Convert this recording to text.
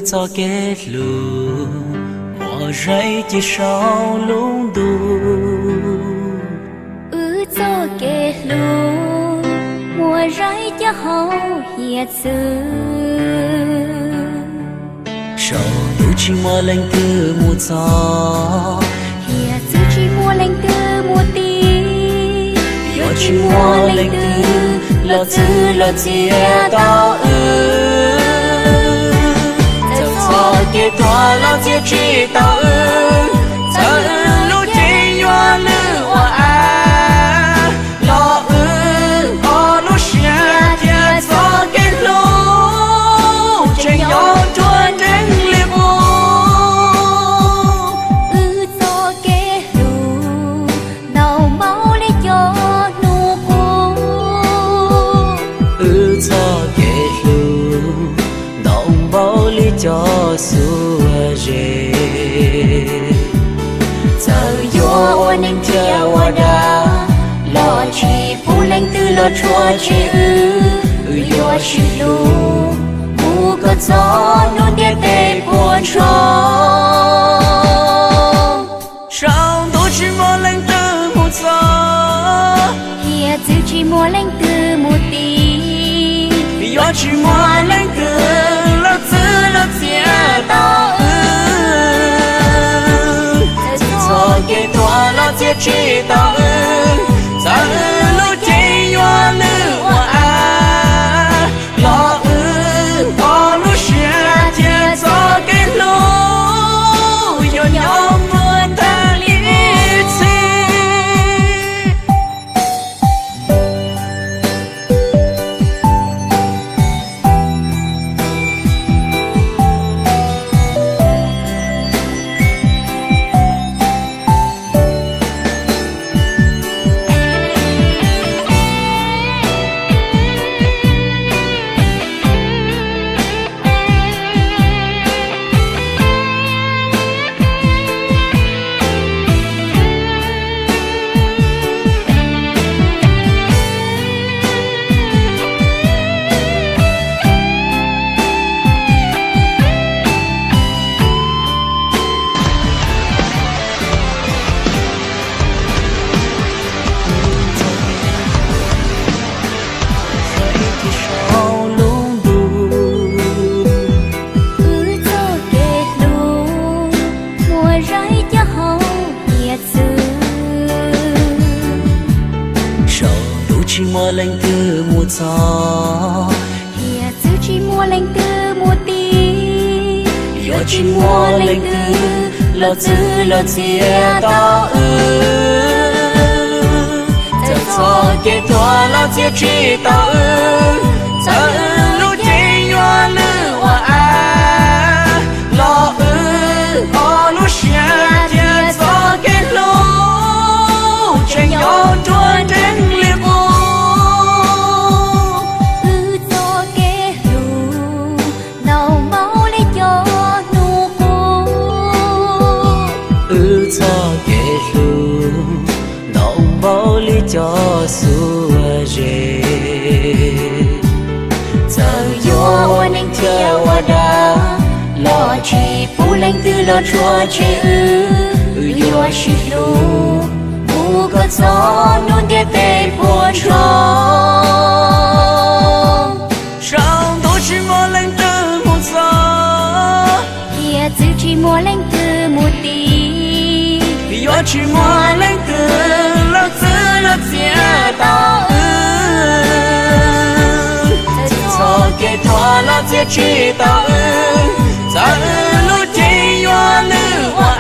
Txoj kev hlub muaj zeej ci saum lub ntuj. Wb txoj kev hlub muaj zeej ci hauv hiav txwv. Saum ntuj tsis muaj leej twg mus txog, hiav txwv tsis muaj leej twg mus ti. Yuav tsis muaj leej twg los txwv los txiav tau wb. Txawm txoj kev tuag los txiav tsis tau wb, txawm wb lub cev yuav lwj ua av, los wb ob lub siab thiab txoj kev hlub tseem nyob nruab nreeb li qub. Wb txoj kev hlub ntau npaum li cov hnub qub. Wb txoj kev hlub ntau npaum li cov xuab zeb. Txawm yuav ua neeg thiab ua dag, los tsis pub leej twg los tshua tseg wb. Wb yuav sib hlub mus kom txog hnub ntiaj teb puas ntsoog. Saum ntuj tsis muaj leej twg mus txog, hiav txwv tsis muaj leej twg mus ti. Yuav tsis muaj leej twg los txwv los txiav tau wb. Txawm txoj kev tuag los txiav tsis tau wb, txawm wb lub cev yuav lwj ua av, los wb ob lub siab thiab txoj kev hlub yuav nyob muaj tag li ib txhis. Wb txoj kev hlub muaj zeej ci hauv hiav txwv. Saum ntuj tsis muaj leej twg mus txog, hiav txwv tsis muaj leej twg mus ti. Yuav tsis muaj leej twg los txwv los txiav tau wb. Txawm txoj kev tuag los txiav tsis tau wb, txawm wb lub cev yuav lwj ua av, los wb ob lub siab thiab txoj kev hlub tseem nyob nruab nreeb li qub. Wb txoj kev hlub ntau npaum li cov hnub qub. Wb txoj kev hlub ntau npaum li cov xuab zeb. Txawm yuav ua neeg thiab ua dag, los tsis pub leej twg los tshua tseg wb. Wb yuav sib hlub mus kom txog hnub ntiaj teb puas ntsoog. Saum ntuj tsis muaj leej twg mus txog, hiav txwv tsis muaj leej twg mus ti. Yuav tsis muaj leej twg los txwv los txiav tau wb. Txawm txoj kev tuag los txiav tsis tau wb, txawm wb lub cev yuav lwj ua